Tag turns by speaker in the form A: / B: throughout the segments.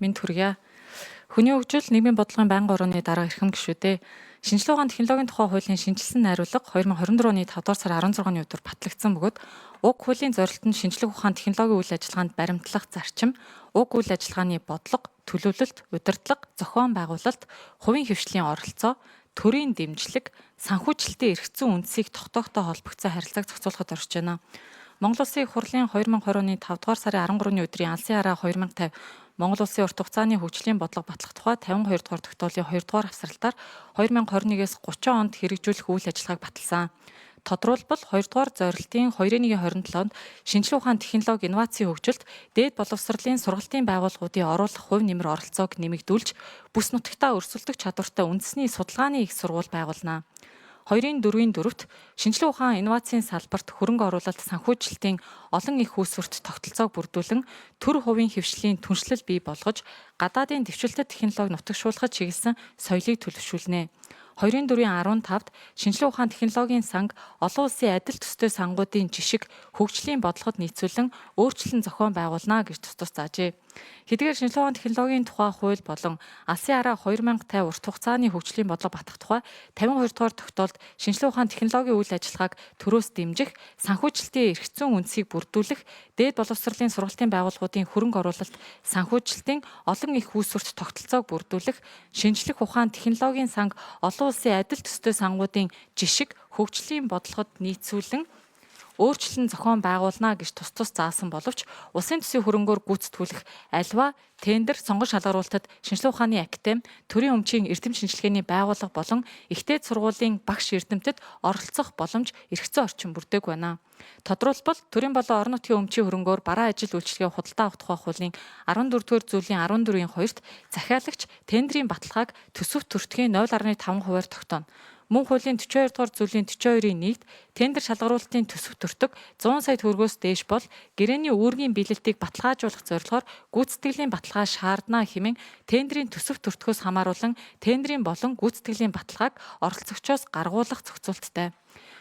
A: Мэнд хүргье. Хүний хөгжил нийгмийн бодлогын байнгын орооны дарга эрхэм гишүүдээ, шинжлэх ухааны технологийн тухай хуулийн шинэчилсэн найруулга 2024 оны 5 дугаар сарын 16-ны өдөр батлагдсан бөгөөд уг хуулийн зорилт нь шинжлэх ухааны технологийн үйл ажиллагаанд баримтлах зарчим, уг үйл ажиллагааны бодлого, төлөвлөлт, удирдлага, зохион байгуулалт, хувийн хэвшлийн оролцоо, төрийн дэмжлэг, санхүүжилтийн эрх зүйн үндсийг тогтоохтой холбогдсон харилцааг зохицуулахад орж байна. Монгол Улсын Их Хурлын 2020 оны 5 дугаар сарын 13-ны өдрийн Алсын хараа 2050 Монгол Улсын урт хугацааны хөгжлийн бодлого батлах тухай 52 дугаар тогтоолын 2 дугаар авсралтаар 2021-ээс 30 онд хэрэгжүүлэх үйл ажиллагааг баталсан. Тодруулбал, 2 дугаар зорилтын 2.1-27 онд шинжлэх ухаан, технологи, инновацийн хөгжилд дээд боловсролын сургалтын байгууллагуудын оруулах хувь нэмэр оролцоог нэмэгдүүлж, бүс нутагтаа өрсөлдөх чадвартай үндэсний судалгааны их сургууль байгуулна. 2-ын 4-ийн 4-т шинжлэх ухаан, инновацийн салбарт хөрөнгө оруулалт, санхүүжилтийн олон их үүсвэрт тогтолцоог бүрдүүлэн, төр хувийн хэвшлийн түншлэл бий болгож, гадаадын дэвшилтэт технологи нутагшуулахад чиглэсэн соёлыг төлөвшүүлнэ. 2-ын 4-ийн 15-д шинжлэх ухаан, технологийн санг олон улсын адил төстэй сангуудын жишг хөгжлийн бодлогод нийцүүлэн өөрчлөн зохион байгуулна гэж тус тус заажээ. Хэдийгээр шинжлэх ухааны технологийн тухай хууль болон Алсын хараа 2050 урт хугацааны хөгжлийн бодлого батлах тухай 52 дугаар тогтоолд шинжлэх ухааны технологийн үйл ажиллагааг төрөөс дэмжих, санхүүжилтийн эрх зүйн үндсийг бүрдүүлэх, дээд боловсролын сургалтын байгууллагуудын хөрөнгө оруулалт, санхүүжилтийн олон их үүсвэрт тогтолцоог бүрдүүлэх, шинжлэх ухаан, технологийн санг олон улсын адил төстэй сангуудын жишг хөгжлийн бодлогод нийцүүлэн өөрчлөн зохион байгуулна гэж тус тус заасан боловч улсын төсвийн хөрөнгөөр гүйцэтгүүлэх аливаа тендер, сонгон шалгаруулалтад шинжлэх ухааны академи, төрийн өмчийн эрдэм шинжилгээний байгууллага болон их дээд сургуулийн багш эрдэмтэд оролцох боломж, эрх зүйн орчин бүрдээг байна. Тодруулбал, төрийн болон орон нутгийн өмчийн хөрөнгөөр бараа ажил үйлчилгээ худалдаа авах тухай хуулийн 14-р зүйлийн 14-ийн 2-т захиалагч тендрийн баталгааг төсөв төртгийн 0.5 хувиар тогтооно. Мөн хуулийн 42 дугаар зүйлийн 42-ийн 1-д тендер шалгаруулалтын төсөв төртөг 100 сая төгрөгөөс дээш бол гэрээний үүргийн биелэлтийг баталгаажуулах зорилгоор гүйцэтгэлийн баталгаа шаардна хэмээн тендрийн төсөв төртгөөс хамааруулан тендрийн болон гүйцэтгэлийн баталгааг оролцогчоос гаргуулах зохицуулттай.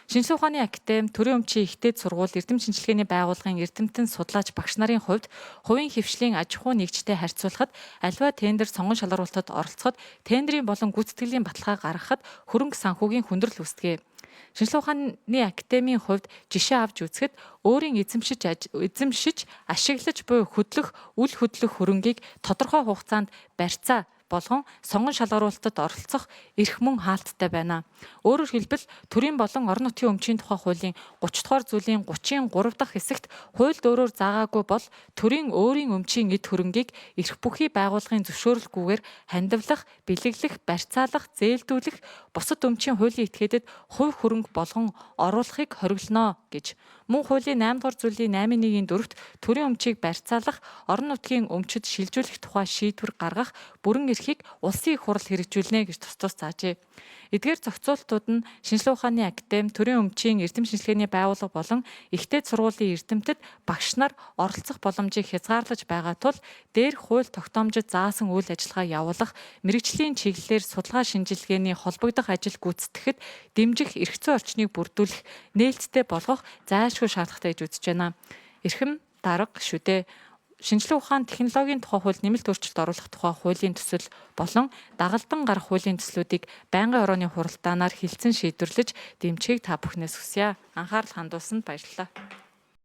A: Шинжлэх ухааны академи, төрийн өмчийн их дээд сургууль, эрдэм шинжилгээний байгууллагын эрдэмтэн судлаач багш нарын хувьд хувийн хэвшлийн аж ахуй нэгжтэй харьцуулахад аливаа тендер, сонгон шалгаруулалтад оролцоход, тендрийн болон гүйцэтгэлийн баталгаа гаргахад хөрөнгө санхүүгийн хүндрэл үүсдэг. Шинжлэх ухааны академийн хувьд жишээ авч үзэхэд өөрийн эзэмшиж, ашиглаж буй хөдлөх, үл хөдлөх хөрөнгийг тодорхой хугацаанд барьцаа болгон сонгон шалгаруулалтад оролцох эрх мөн хаалттай байна. Өөрөөр хэлбэл, төрийн болон орон нутгийн өмчийн тухай хуулийн 30 дугаар зүйлийн 30-ын 3 дахь хэсэгт хуульд өөрөөр заагаагүй бол төрийн өөрийн өмчийн эд хөрөнгийг эрх бүхий байгууллагын зөвшөөрөлгүйгээр хандивлах, бэлэглэх, барьцаалах, зээлдүүлэх, бусад өмчийн хуулийн этгээдэд хувь хөрөнгө болгон оруулахыг хориглоно гэж. Мөн хуулийн 8 дугаар зүйлийн 8.1-ийн 4-т төрийн өмчийг барьцаалах, орон нутгийн өмчөд шилжүүлэх тухай шийдвэр гаргах бүрэн эрхийг улсын их хурал хэрэгжүүлнэ гэж тус тус заажээ. Эдгээр зохицуултууд нь шинжлэх ухааны академи, төрийн өмчийн эрдэм шинжилгээний байгууллага болон их дээд сургуулийн эрдэмтэд багш нар оролцох боломжийг хязгаарлаж байгаа тул дээрх хууль тогтоомжид заасан үйл ажиллагаа явуулах, мэргэжлийн чиглэлээр судалгаа шинжилгээний холбогдох ажил гүйцэтгэхэд дэмжих эрх зүйн орчныг бүрдүүлэх, нээлттэй болгох зайлшгүй шаардлагатай гэж үзэж байна. Эрхэм дарга гишүүдээ, шинжлэх ухаан, технологийн тухай хууль нэмэлт өөрчлөлт оруулах тухай хуулийн төсөл болон дагалдан гарах хуулийн төслүүдийг байнгын орооны хуралдаанаар хэлэлцэн шийдвэрлэж дэмжихийг та бүхнээс хүсье. Анхаарал хандуулсанд баярлалаа.